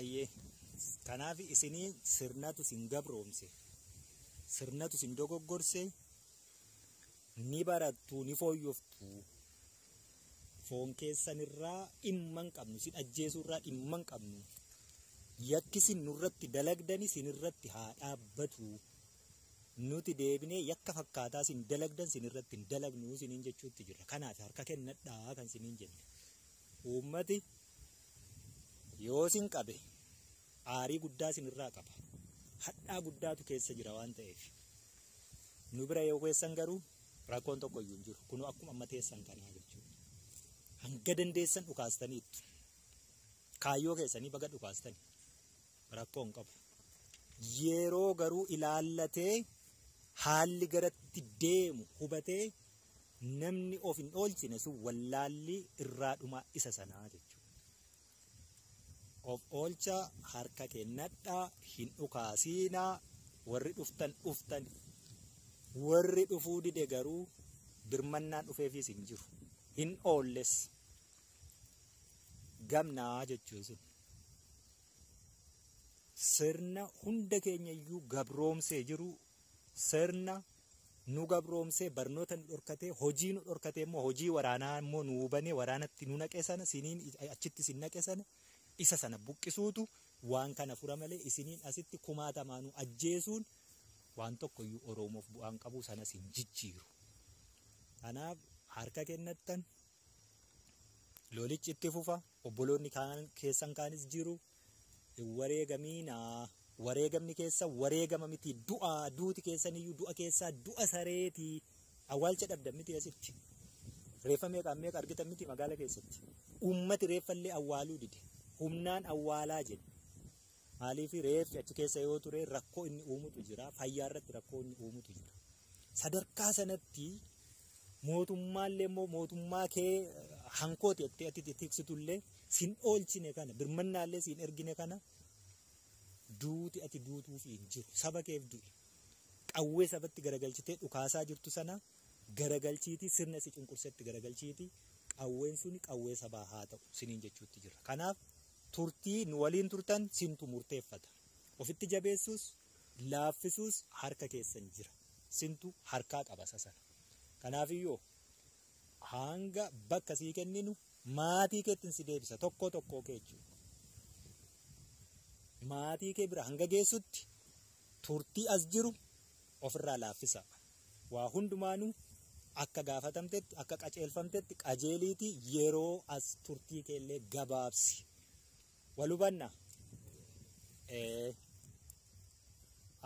Ayyee kanaaf isinii sirnatu isin gabroomse, sirnatu isin dogoggorse, ni barattu, ni fooyyoftu. Foon keessanirraa dhimma hin qabnu, isin ajjeesuurraa dhimma hin qabnu. Yakki isin nurratti dalagdani isinirratti haa dhaabbatu. Nuti deebinee yakka fakkaataa isin dalagdan isinirratti hin dalagnu isiniin jechuutti jirra. Kanaaf harka kennadhaa kan isiniin jenne. Uummati yoo isin qabe aarii guddaa isinirraa qaba. Hadhaa guddaatu keessa jira waan ta'eef. Nu bira yoo keessan garuu rakkoon tokko iyyuu hin jiru. Kunoo akkuma amma teessan kanaa jechuudha. Hanga dandeessan dhukaastaniittu. Kaayyoo keessanii baga dhukaastani. Rakkoo hin qabu. Yeroo garuu ilaallatee haalli garatti deemu hubatee namni of hin oolchine sun wallaalli irraa dhumaa isa sanaa jechuudha. Of oolcha, harka kennadhaa, hin dhukaasiinaa, warri dhuftan dhuftan, warri dhufuu dide garuu birmannaan dhufeefis hin jiru. Hin oolles. Gamnaa jechuun sun. Sirna hunda keenya iyyuu gabroomsee jiru, sirna nu gabroomsee barnoota nu dhorkatee, hojii nu dhorkatee immoo hojii waraanaa immoo nu hubanee waraanatti nu naqe sana, siniin achitti sin naqe sana, isa sana buqqisuutu waan kana fura malee isiniin asitti kumaatamaanuu ajjeesuun waan tokko iyyuu Oromoof bu'aan qabu sanas hin jijjiiru. Kanaaf harka kennattan lolichi itti fufa, obboloonni keessan kaanis jiru, hin wareegamiinaa. Wareegamni keessa wareegama miti, du'a duuti keessan iyyuu du'a keessaa du'a sareetii. Awwaalcha dhabdan miti asitti. Reeffa meeqa meeqa argitan miti magaala keessatti. Uummati reeffallee awwaaluu dide. Humnaan awwaalaa jedhe. Maaliif reeffi achi keessa yoo ture rakkoo inni uumutu jira. Fayyaa irratti rakkoo inni uumutu jira. Sadarkaa sanatti mootummaallee immoo mootummaa kee hankooti jettee ati tiksitullee sin oolchine kana, birmannaallee sin ergine kana, duuti ati duutuuf hin jiru. Saba keef du'i. Qawwee sabatti garagalchitee dhukaasaa jirtu sana garagalchiitii sirna si cunqursetti garagalchiitii qawween suni qawwee sabaa haa ta'u siniin jechuutti jira. Kanaaf turtii nu waliin turtan sintu murteeffata. Ofitti jabeessuus laaffisuus harka keessan jira. Sintu harkaa qaba sana. Kanaafiyyoo hanga bakka sii kenninu maatii keettiin si deebisa tokko tokkoo kee jechuudha. Maatii kee bira hanga geessutti turtii as jiru ofirraa laaffisa. Waa hundumaanuu akka gaafatamtetti akka qajeelfamtetti qajeeliitii yeroo as turtii keellee gabaabsi. Wal hubanna?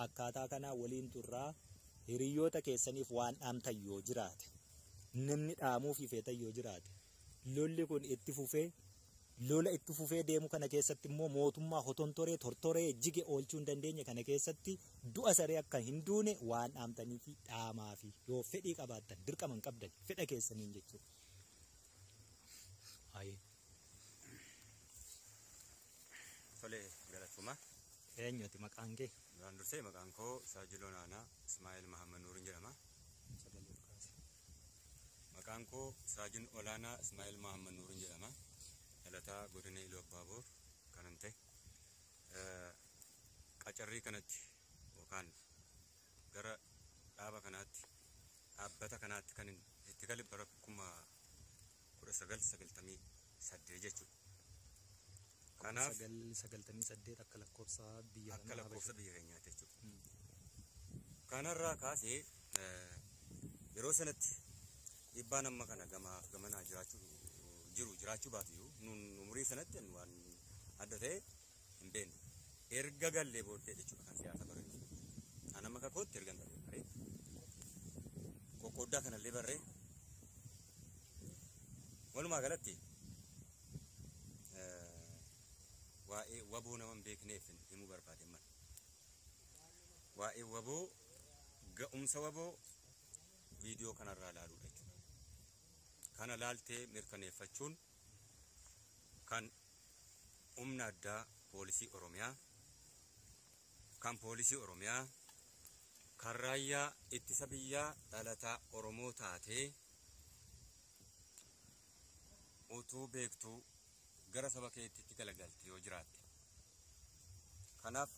Akkaataa kanaa waliin turraa hiriyoota keessaniif waan dhaamtan yoo jiraate, namni dhaamuufii feetan yoo jiraate, lolli kun itti fufee lola itti fufee deemu kana keessatti immoo mootummaa hotontoree tortoree jige oolchuu hin dandeenye kana keessatti du'a saree akka hin duune waan dhaamtanii fi dhaamaa fi yoo fedhii qabaattan dirqama hin qabdan fedha keessaniin jechuudha. Tole, galatoomaa. Eenyuti maqaan kee? Duraan dursee maqaan koo Saajiloo Naanaa Ismaa'eel Mahammad Nuuriin jedhama. Maqaan koo Saajin Olaanaa Ismaa'eel Mahammad Nuuriin jedhama. Dhalataa godina Iluu Abbaaboor kanan ta'e. Qacarrii kanatti yookaan gara dhaaba kanaatti dhaabbata kanaatti kan itti gale bara 1998 jechuudha. Kanaaf 998 akka lakkoofsa biyya akka lakkoofsa biyya keenyaatti jechuudha. Kanarraa kaasee yeroo sanatti dhiibbaan amma kana gamaaf gamanaa jiraachuu jiru jiraachuu baatu nun umurii sanatti waan adda ta'e hin beeknu. Erga gallee booddee jechuudha kan siyaasa barannu. An amma kakootti erga barree qoqqooddaa kanallee barree walumaa galatti waa'ee waboo nama hin beekneef himuu barbaade mana. Waa'ee waboo ga'umsa waboo viidiyoo kanarraa ilaaluudha jechuudha. Kana laaltee mirkaneeffachuun kan humna addaa poolisii Oromiyaa, kan poolisii Oromiyaa, kan raayyaa ittisa biyyaa dhalataa Oromoo taatee utuu beektuu gara saba keetitti galagalte yoo jiraatte Kanaaf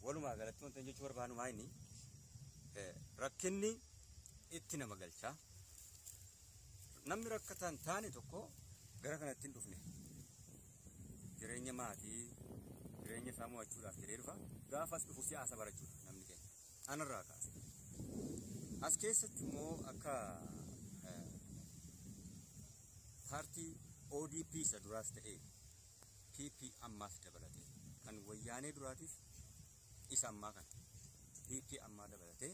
walumaa galatti wanta jechuu barbaadu maa inni rakkinni itti nama galchaa. Namni rakkataan taane tokko gara kanatti hin dhufne. Jireenya maatii, jireenya isaa mo'achuudhaaf jedhee dhufa. Gaafas dhufu siyaasa barachuudha namni keenya. Anarraa kaase. As keessatti immoo akka paartii ODP isa duraas ta'ee PP ammaas dabalatee kan wayyaanee duraatiif isa ammaa kana PP ammaa dabalatee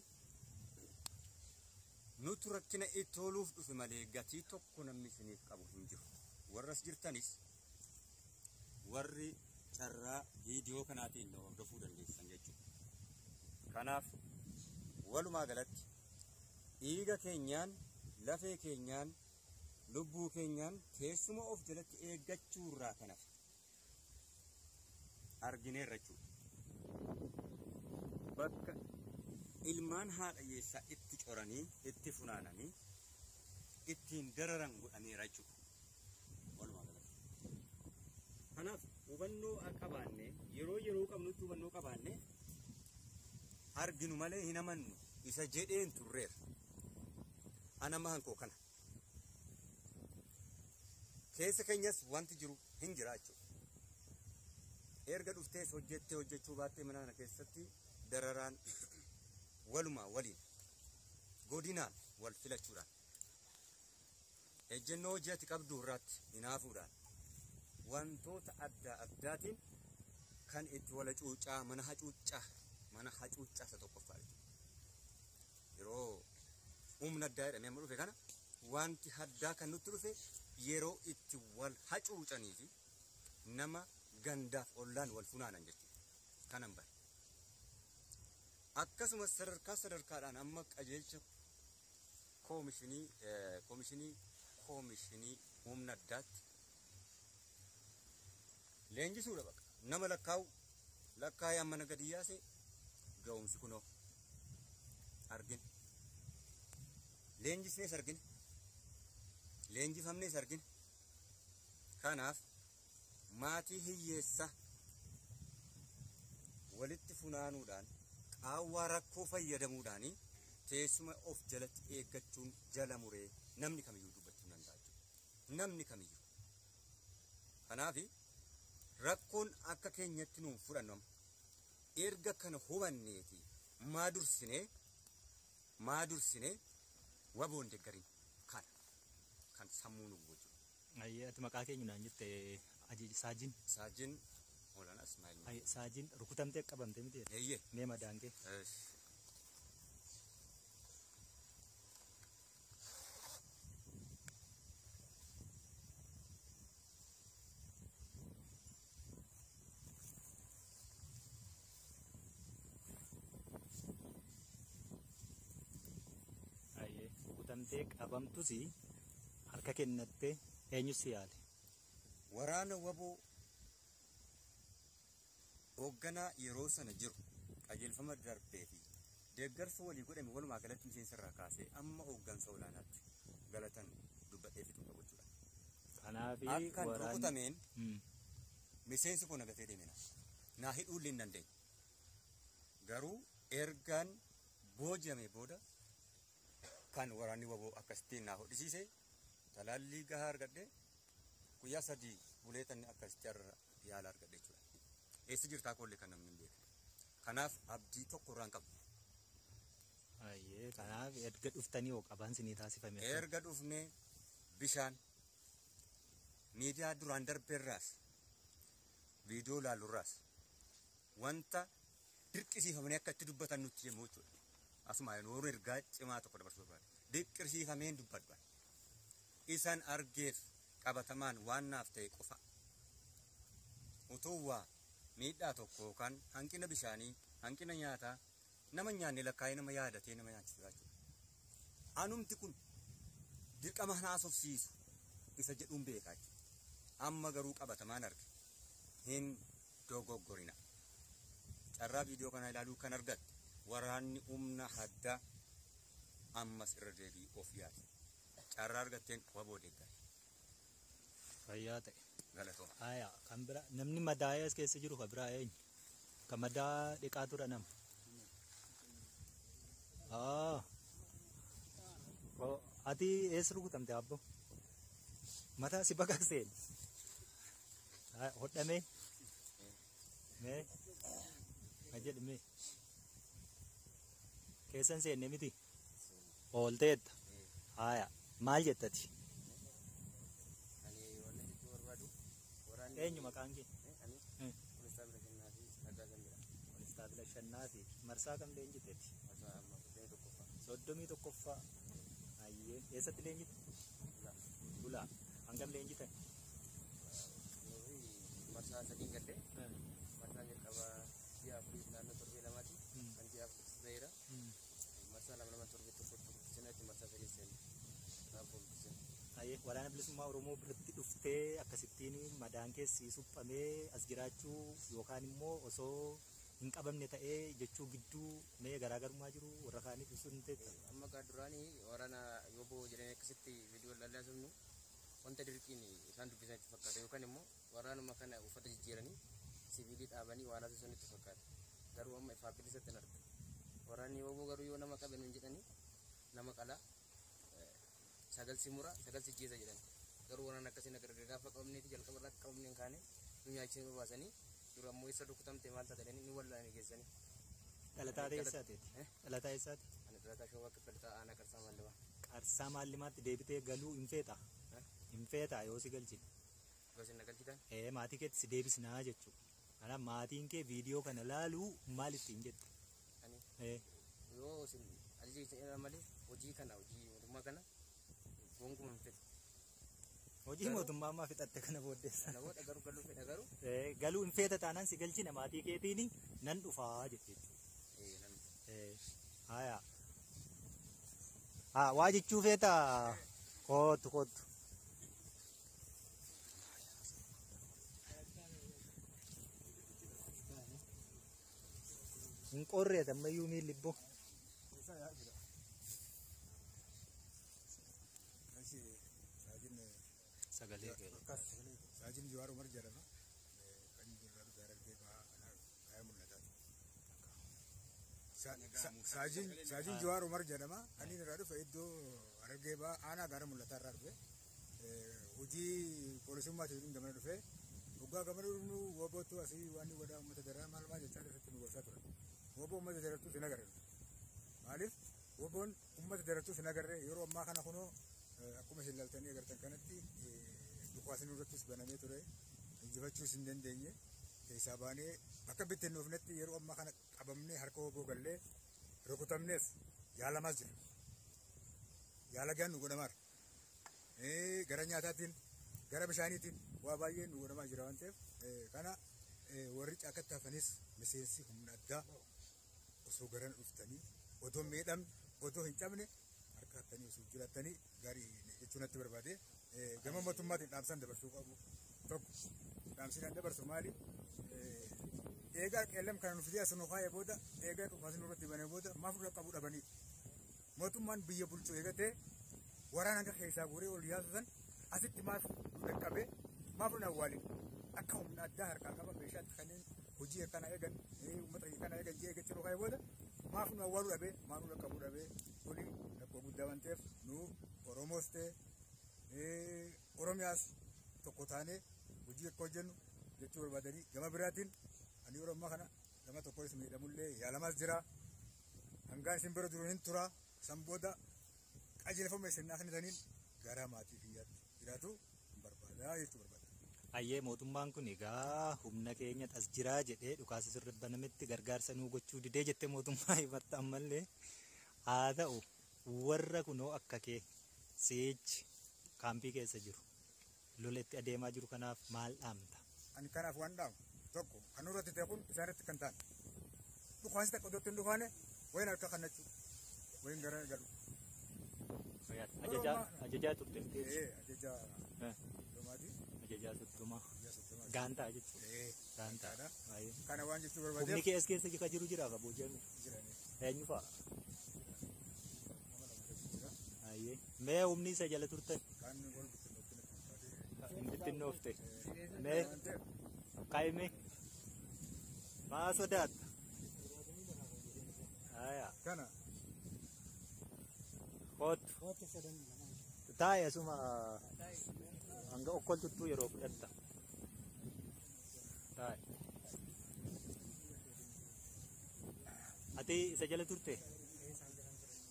nutu rakkina itti toluuf dhufe malee gatii tokko namni isiniif qabu hin jiru. Warras jirtanis warri carraa viidiyoo kanaatiin nu hordofuu dandeessan jechuudha. Kanaaf walumaa galatti dhiiga keenyaan, lafee keenyaan, lubbuu keenyaan teessuma of jalatti eeggachuu irraa kan hafe argineerra jechuudha. Bakka ilmaan haadha hiyyeessaa itti coranii, itti funaananii, ittiin dararan godhameera jechuudha. Walumaa galatti. Kanaaf hubannoo qabaanne yeroo qabnutti hubannoo qabaanne arginu malee hin amannu isa jedheen turreera. Ana mahan koo kana. Keessa keenyas wanti jiru hin jira jechuudha. Erga dhuftees hojjettee hojjechuu baattee mana kana keessatti dararaan walumaa waliin godinaan wal filachuudhaan ejjennoo hojii ati qabdu irratti hinaafuudhaan wantoota adda addaatiin kan itti wal hacuuccaa mana hacuuccaa isa tokkoffaa jechuudha. Yeroo humna addaa jedhamee amma dhufe kana wanti addaa kan nutti dhufe yeroo itti wal hacuucanii fi nama gandaaf ollaan wal funaanan jechuudha. Kanan bare. Akkasumas sadarkaa sadarkaadhaan amma qajeelcha koomishinii humna addaatti leenjisuudha bakka. Nama lakkaa'ee amma gadi yaase ga'umsi kunoo argina. Leenjisnees argina. Leenjifamnees argina. Kanaaf maatii hiyyeessa walitti funaanuudhaan qaawwaa rakkoo fayyadamuudhaan teessuma of jalatti eeggachuun jala muree namni kamiyyuu dubbachuu danda'a jechuudha. Namni kamiyyuu. Kanaaf rakkoon akka keenyatti nuun fudhannu erga kana hubanneeti maa dursinee waboon deggariin kana kan sammuu nu gubu jechuudha. Ayyee ati maqaa keenya naan jette Saajin. Saajin Olaanaa Ismaa'eel. Saajin rukutamtee qabamtee miti? Eeyyee. Mee madaan kee? Ayyee rukutamtee qabamtus harka kennattee eenyu si yaale? Waraana waboo hoogganaa yeroo sana jiru qajeelfama darbee fi deeggarsa walii godhame walumaa galatti miseensa irraa kaasee amma hooggansa olaanaatti galatan dubbadhee fixuu qabu jechuudha. Kanaaf Akkan rukutameen miseensi kun agatee deemena. Naa hidhuu illee hin dandeenye. Garuu ergaan booji'ame booda kan waraanni waboo akkasittiin naa hodhisiise talaallii gahaa argadhe guyyaa 3 buleetan akkasitti har'a yaala argadhe jechuudha. Eessa jirtaa koollee kan namni hin beekne. Kanaaf abdii tokko irraa hin qabu. Ayyee kanaaf erga dhuftanii hoo qabaan sinii taasifame. Erga dhufnee bishaan miidiyaa duraan darbeerraas viidiyoo ilaalurraas wanta dirqisiifamanii akka itti dubbatan nutti himu jechuudha. Asuma yeroo ergaa cimaa tokko dabarsuu barbaade. Dirqisiifameen dubbadhu. Isaan argeef qabatamaan waan naaf ta'e qofa. Utuu waa miidhaa tokko yookaan hanqina bishaanii, hanqina nyaataa nama nyaanne lakkaa'ee nama yaadatee nama nyaachisa jechuudha. Anumti kun dirqama haasofsiisu isa jedhuun beekaa jechuudha. Amma garuu qabatamaan arge hin dogoggorina. Carraa viidiyoo kana ilaaluu kan argatte waraanni humna addaa ammas irra deebii of yaali. Carraa argatteen waboo deeggari. Fayyaa ta'e. Galatooma. Aayaa kan bira namni madaa'ee as keessa jiru kan biraa eenyu? Kan madaa dhiqaa tura nama. Ati eessa rukutamte abbo? Mataa si baqaqseen. Hodhamee? Mee? Ma jedhu mee? Keessan seenne miti? Oolteetta. Haaya. Maal jettati? Ani wanna jechuu barbaadu waraanni. Eenyu maqaan kee? Ani Konstaabila Shannaa fi Raggaasan jedhama. Konstaabila Shannaa fi marsaa kam leenjiteeti? Marsaa amma 31ffaa. 31ffaa. Ayyee. Eessatti leenjite? Bulaa. Bulaa. Hangam leenjitan? Nuyi marsaa sadiin galle. Marsaan jalqabaa ji'a afurii naannoo torbee lamaati. Kan ji'a afurii ta'eera. Marsaa lama lama torbee tokko tokko seenatti marsaa sadii seenne. Kanaafuu seenne. Ayyee waraana bilisummaa Oromoo biratti dhuftee akkasittiin madaan keessi suphamee as jiraachuu yookaan immoo osoo hin qabamne ta'ee jechuu gidduu mee garaagarummaa jiru warra kaaniif ibsuu hin teetta. Amma gaa duraanii waraana yooboo jedhanii akkasitti viidiyoo ilaalaa turre wanta dirqiin isaan dubbisan itti fakkaata yookaan immoo waraanuma kana uffata jijjiiranii sibiilii dhaabanii waan haasofsan itti fakkaata. Garuu amma ifaa bilisatti hin argu. Waraanni yooboo garuu yoo nama qabe nuun jedhanii nama qalaa sagal si mura sagal si jeesa jedhan. Garuu waraana akkasii na gargaara gaafa qabamneeti jalqaba irraa qabamne hin kaane nu nyaachisanii nu baasanii dura immoo isa rukutamte maal taate jedhanii nu wallaanii geessanii. Dhalataa eessaati? Dhalataa eessaati? Ani dhalataa Shawaa Kibbaa Aanaa Qarsaa Maallimaa. Qarsaa Maallimaatti deebitee galuu hin feetaa? Hin feetaa yoo si galchine? Yoo isin na galchitan? Maatii keetti si deebisnaa jechuudha. Kanaaf maatiin kee viidiyoo kana laaluu maal ittiin jette? Ani yoo isin ajaja isin irraa malee hojii kana hojii mootummaa kana gonkumaa hin fedhu. Hojii mootummaa ammaa fixatte kana booddeessa. Kana booda garuu galuu fedha garuu. Galuu hin feeta taanaan si galchina maatii keetiin nan dhufaa jette jechuudha. Nan dhufa. Haaya. Haa waa jechuu feetaa? Kootu kootu. Hin qorreet ammayyuu miilli ibboo. Sagalee kee. Saajin Jawaar Umar jedhama. Kan jirra dhufe Harargee bahaa kaaya mul'ataati. Saajin Jawaar Umar jedhama. Kan inni irraa dhufe iddoo Harargee bahaa aanaa gaara mul'ataa irraa dhufe. Hojii poolisummaatiif gamana dhufe. Waggaa gamana dhufnu woobootu asii waan godhaa uummata daraa maal maal jechaa dhufetti nu gorsaa ture. Wooboo uummata darartuus hin agarre. Maaliif wooboon uummata darartuus hin agarre yeroo ammaa kana kunoo akkuma isin ilaaltanii agartan kanatti dhukaasni irrattis banamee ture. Injifachuus hin dandeenye. Keessaa baanee bakka bittinnoofnetti yeroo ammaa kana qabamnee harka wooboo gallee rukutamnees yaalamaas jira. Yaala gaan nu godhamaara. Gara nyaataatiin gara bishaaniitiin waa baay'ee nu godhamaa jira waan ta'eef kana warri caakatti hafanis miseensi humna addaa osoo garan dhuftanii otoo miidhamne otoo hin cabne harka hattanii osoo jiraattanii gaarii jechuu natti barbaade gama mootummaatiin dhaamsaan dabarsuu qabu tokko dhaamsinaan dabarsu maali eegaa qeellam kana nu fidee as nu kaa'ee booda eegaa dhufaas nurratti banee booda maaf nu qabu dhabanii mootummaan biyya bulchu eegatee waraana hanga keessaa guuree ol yaasu san asitti maaf nu dhaqqabe maaf nu awwaalin akka humna addaa harkaa qaba meeshaatti kanneen hojii akkanaa eegan uummata kana eegan jee eeggachuu nu kaa'ee booda maaf nu awwaaluu dhabee maaf nu dhaqqabuu dhabee kuni rakkoo guddaa waan ta'eef nu Oromoos ta'e Oromiyaas tokko taanee hojii akka hojjennu jechuu barbaadanii gama biraatiin ani yeroo ammaa kana gama tokkonis miidhamullee yaalamaas jira hangaan isin bira jiru hin tura san booda qajeelfama isin naaf kennitaniin gara maatii kiyyaatti jiraatu hin barbaadaa jechuu barbaada. Ayyee mootummaan kun egaa humna keenya as jiraa jedhee dhukaasa sirri banametti gargaarsa nuu gochuu didee jettee mootummaa himatta ammallee haa ta'u warra kunoo akka kee si'ichi kaampii keessa jiru lola itti adeemaa jiru kanaaf maal dhaamta? Ani kanaaf waan dhaamu tokko kan nurratti ta'e kun isaanitti kan ta'an dhukaasni takka iddootti hin dhukaane wayin harka kannachuu wayin gara galu. Ajajaa turte. Ajajaa soddomaati. Ajajaa soddomaa. Gaantaa jechuudha. Gaantaa. Kana waan jechuu barbaadeef. Humni kee as keessa kan jiru jira ka booji'ame. Jirani. Eenyu fa'a? Mee humni isa jala turtan? Kan wal bittinnoofte. Hin bittinnoofte. Mee kaa'ime? Maa sodaatta? Aya. Kana. Kootu. Taa'e asuma hanga okkoltuttuu yeroo fudhatta. Taa'e. Ati isa jala turte?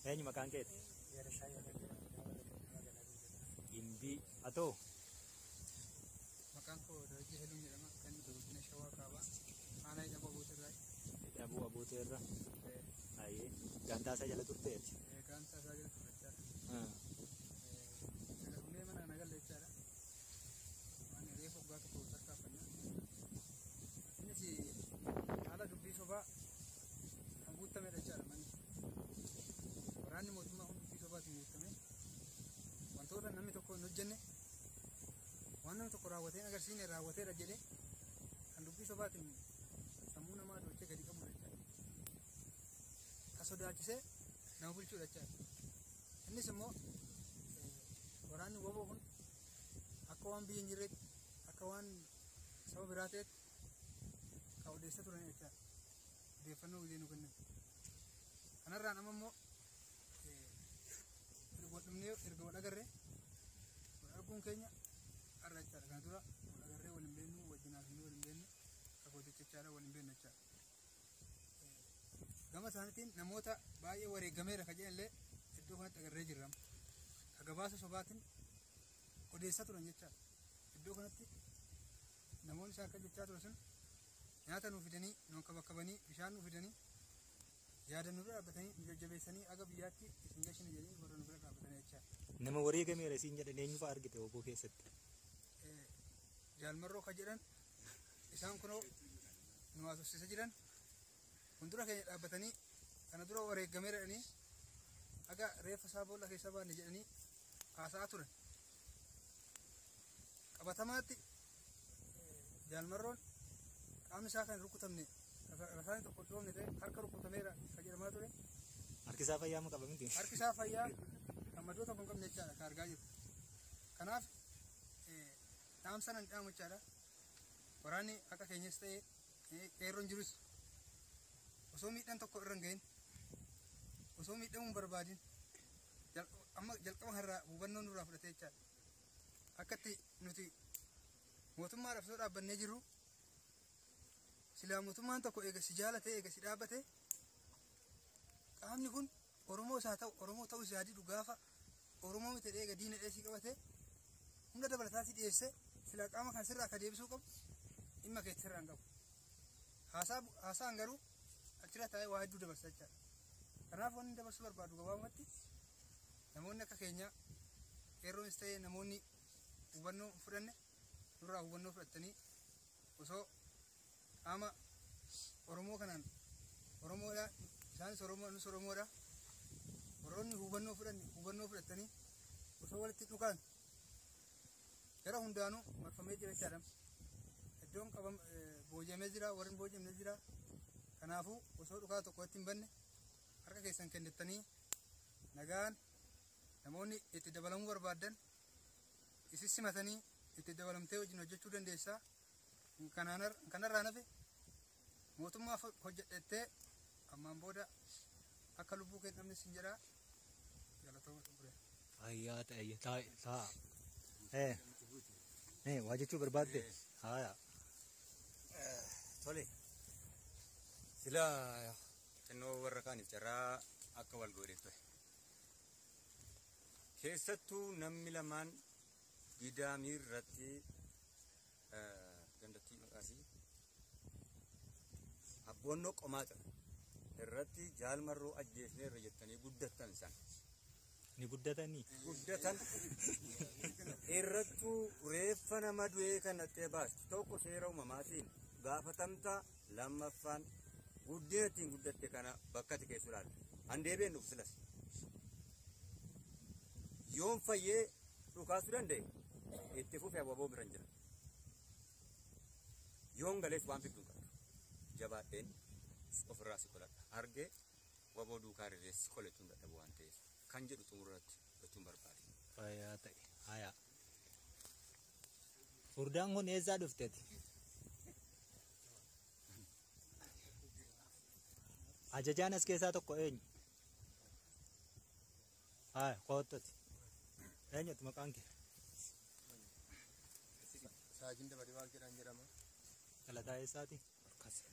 Eenyu maqaan keeti? Gimbii. Atoo? Maqaan koo Darajjii Heluun jedhama. Kan inni godina Shawaa Kaabaa. Aanaa Hidhaboo Abuutirraa. Hidhaboo Abuutirraa. Ayyee. Gaantaa isaa jala turteeti? Gaantaa isaa jala turte jechaadha. Dhufnee mana kana galle jechaadha. Waan reefu waggaa tokko tarkaanfanna. Innis haala dubbii sobaa kan guutamedha jechaadha manni. Waraanni mootummaa kun dubbii sobaatiin guutame. Wantoota namni tokko hin hojjenne waan namni tokko raawwatee hin agarsiisne raawwateera jedhee kan dubbii sobaatiin sammuu namaa dhochee gadi qabudha jechaadha. Kan sodaachisee nama bulchuudha jechaadha. Innis immoo waraanni woboo kun akka waan biyya hin jirreetti akka waan saba biraa ta'etti kan odeessaa turan jechaadha. Odeeffannoo gizee nu kennan. Kanarraan amma immoo wal dhumnee erga wal agarree wal arguun keenya har'a jechaadha. Kana dura wal agarree wal hin beeknu, wajjin haasofnee wal hin beeknu, kakooticha jechaadha wal hin beeknu jechaadha. Gama isaaniitiin namoota baay'ee wareegameera kan jedhan illee iddoo kanatti agarree jirra. Ka gabaasa sobaatiin odeessaa turan jechaadha. Iddoo kanatti namoonni isaan akka jechaa turan sun nyaata nuu fidanii, nuun kabakkabanii, bishaan nuu fidanii, yaada nu bira dhaabbatanii, nu jajjabeessanii aga biyyaatti isin gashina jedhanii warra nu bira dhaabbatanii jechaadha. Nama wareegameera siin jedhan eenyu fa'a argite obbo keessatti? Jaalmarroo kan jedhan isaan kunoo nu haasofsiisa jiran fuuldura keenya dhaabbatanii kana dura wareegameera jedhanii aga reeffa isaa boolla keessa baanne jedhanii haasa'aa turan. Qabatamaatti jaalmarroon qaamni isaa kan hin rukutamne rasaasni tokko hin dhoofne ta'e harka rukutameera kan jedhamaa ture. Harki isaa fayyaa moo qaba miti? Harki isaa fayyaa kan madoo tokko hin qabne jechaadha kan argaa jiru. Kanaaf dhaamsa nan dhaamu jechaadha. Waraanni akka keenyas ta'e qeerroon jirus osoo miidhaan tokko irra hin gahin osoo miidhamuu hin barbaadin amma jalqaba kanarraa hubannoo nurraa fudhatee jechaadha. Akkatti nuti mootummaadhaaf osoo dhaabbannee jirru silaa mootummaan tokko eega si jaalatee eega si dhaabbate qaamni kun Oromoo isaa ta'u Oromoo ta'uu isaa didu gaafa Oromoo miti eega diina dheessii qabate humna dabalataa si dhiyeesse silaa qaama kan sirraa akka deebisuu qabu dhimma keetti sirraa hin qabu. Haasaan garuu achirra taa'ee waa hedduu dabarsa jechaadha. Kanaaf wanni dabarsuu barbaadu gabaabumatti namoonni akka keenyaa qeerroonis ta'ee namoonni hubannoo hin fudhanne nurraa hubannoo fudhatanii osoo qaama Oromoo kanaan Oromoodha isaanis Oromoo nus Oromoodha warroonni hubannoo fudhanne hubannoo fudhatanii osoo walitti dhukaan gara hundaanuu marfamee jira jechaadha. Iddoon qabam booji'amee jira warri hin booji'amne jira. Kanaafuu osoo dhukaa tokko itti hin banne harka keessan kennittanii nagaan namoonni itti dabalamuu barbaaddan isis simatanii itti dabalamtee wajjin hojjechuu dandeessaa. Kanarraa nafe mootummaaf hojjedhettee ammaan booda akka lubbuu kee dhabne sin jedhaa galatooma xumuree. Fayyaa ta'e taa'a taa'a. Waa jechuu barbaadde? Haaya. Tole. Sila xinnoo warra kaaniif carraa akka wal godheef ture. Keessattuu namni lamaan gidaamii irratti gandattii maqaasii abboonnoo qomaaxa irratti jaalmarroo ajjeesneerra jettanii guddattan isaan. Ni guddatanii? Guddatan irrattuu reeffa nama du'ee kan dhattee baastu tokko seera uumamaatiin gaafatamta lammaffaan guddina ittiin guddatte kana bakka ati keessu ilaalu. An deebi'een dhufu silas. Yoon fayyee dhukaasuu danda'e itti fufee ababoo bira hin jira. Yoon galees waan fiddu hin qabdu. Jabaadheen ofirraa si qoladha. Argee waboo duukaa rirrees si qolechuun dadhabu waan ta'eef kan jedhu xumurratti gochuun barbaade. Fayyaa ta'e. Haaya. Furdaan kun eessaa dhufteeti? Ajajaan as keessaa tokko eenyu? Haa, koottati. Eenyutu maqaan kee? Saajin Dabalee Waaqjedhaan jedhama. Dhalataa eessaati?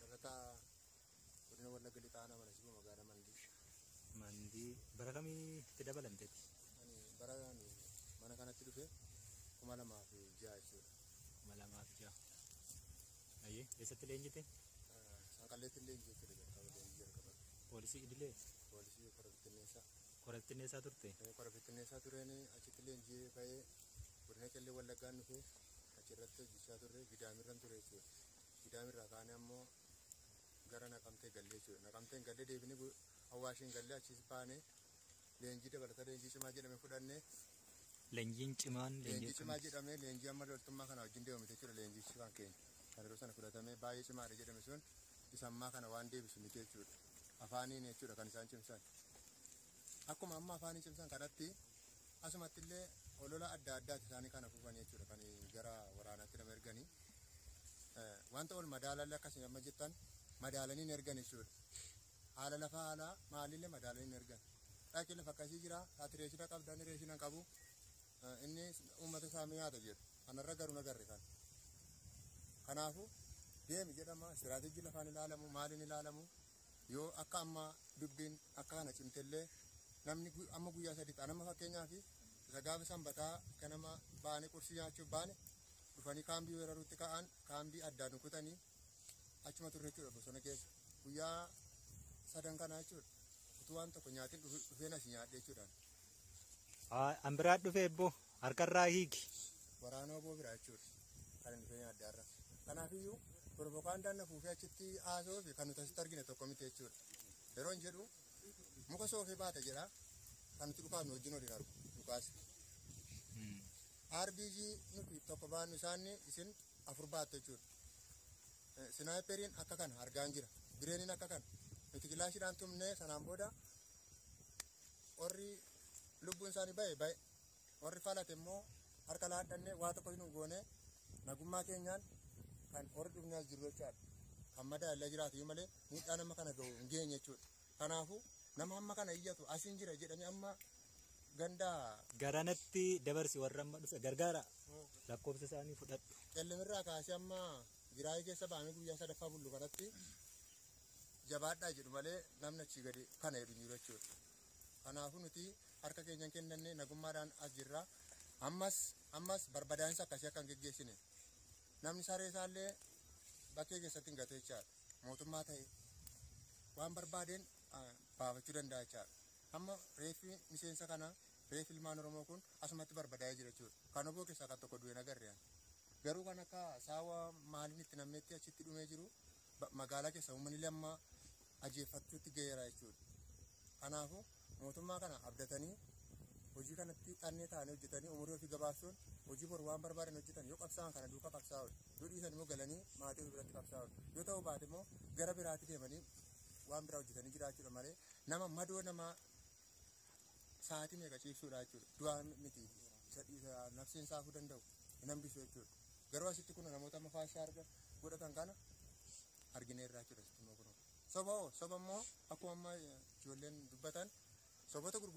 Dhalataa godina Wallagga Lixaa Aanaa Mana Sibuu magaalaa Mandii. Mandii bara kamii itti dabalamteeti? Ani bara ani mana kanatti dhufe 2006 jechuudha. 2006. Ayyee, eessatti leenjite? Sanqalleetti leenjii jechuudha jalqaba leenjii jalqaba. Poolisii idilee? Poolisii kora bittinneessaa. Kora bittinneessaa turte? Kora bittinneessaa tureen achitti leenjii ba'ee godina Qellee Wallaggaan dhufe achirratti hojjechaa turre Gidaamirran ture jechuudha. Gidaamirraa kaanee ammoo gara Naqamtee gallee jechuudha. Naqamteen gallee deebinee Awaashiin gallee achis baanee leenjii dabalata leenjii cimaa jedhame fudhannee. Leenjiin cimaan leenjii cimaa jedhamee leenjii amma loltummaa kana wajjin deemame jechuudha leenjichi kan keenya. Kan yeroo sana fudhatamee baay'ee cimaadha jedhame sun isa ammaa kana waan deebisu miti jechuudha. Afaaniin jechuudha kan isaan cimsan. Akkuma amma afaaniin cimsan kanatti asumatti illee olola adda addaati isaanii kana fuufan jechuudha kan gara waraanaatti nama erganii. Wanta ol madaalallee akkasii amma jettan madaalanii hin ergan jechuudha. Haala lafaa haala maalillee madaalanii hin ergan. Dhaqi lafa akkasii jira ati reeshina qabda inni reeshina hin qabu. Inni uummata isaa nyaata jedhu. Kanarra garuu nagarre kan. Kanaafuu deemi jedhama istiraatiijii lafaan ilaalamu maaliin ilaalamu yoo akka amma dubbiin akka kana cimtellee namni amma guyyaa sadiitti anamma fakkeenyaaf isa gaafa sanbataa ganama baanee qursii nyaachuuf baane dhufanii kaambii weeraruutti ka'an kaambii addaan kutanii achuma turre jechuudha bosona keessa guyyaa sadan kanaa jechuudha utuu waan tokko nyaatiin dhufeen asii nyaadhe jechuudhaan. An biraa dhufee ebboo harkarraa hiiki. Waraana oboo biraa jechuudha kan inni dhufee nyaadde har'a. Kanaafiyyuu propagaandaan na fuufee achitti haasoo fi kan nuti asitti argine tokko miti jechuudha. Yeroo hin jedhu muka soofee baata jedha kan nuti dhukaafnu wajjin waliin argu dhukaas. RPG nuti tokko baannu isaanni isin 4 baattu jechuudha. Sinaayiperiin akka kana argaan jira. Bireeniin akka kana. Nuti kilaashiidhaan tumnee sanaan booda warri lubbuun isaanii ba'e ba'e warri falate immoo harka laadhannee waa tokko nu goone nagummaa keenyaan kan warri dhufnee as jiru jechaadha. Kan madaa illee jiraatu iyyuu malee miidhaa nama kana gahu hin geenye jechuudha. Kanaafuu nama amma kana iyyatu asiin jira jedhamee amma gandaa Garanatti dabarsi warra amma dhufe gargaara lakkoofsa isaanii fudhadhu. Qellemirraa kaasee amma giraayii keessa ba'amee guyyaa sadaffaa bullu kanatti jabaadhaa jedhu malee namni achii gadi kana jedhu hin jiru jechuudha. Kanaafuu nuti harka keenyan kennannee nagummaadhaan as jirra. Ammas barbadaansa akkasii akka hin geggeessine. Namni saree isaallee bakkee keessatti hin gatu jechaadha. Mootummaa ta'e waan barbaadeen baafachuu danda'a jechaadha. Amma reeffi miseensa kanaa reeffi ilmaan Oromoo kun asumatti barbadaa'ee jira jechuudha. Kan oboo keessaa kan tokko du'e nagarre. Garuu kan akka saawwa maaliin itti namnetti achitti dhumee jiru magaalaa keessa uummanni lamma ajeeffachuutti ga'eera jechuudha. Kanaafuu mootummaa kana abdatanii hojii kanatti xannee ta'anii hojjetanii umurii ofii gabaabsuun hojii bor waan barbaadan hojjetan yoo qabsaa'an kana duukaa qabsaa'u yoo dhiisan immoo galanii maatii ofii biratti qabsaa'u yoo ta'u baate immoo gara biraatti deemanii waan biraa hojjetanii jiraachuudha malee nama madoo nama sa'aatii meeqa ciibsuudha jechuudha. Du'aa miti isa nafsiin saafuu danda'u hin hambisu jechuudha. Garuu asitti kun namoota amma faashaa arga godhatan kana argineerra jechuudha asitti immoo kun. Soba immoo akkuma amma ijoolleen dubbatan soboota gurguddaa.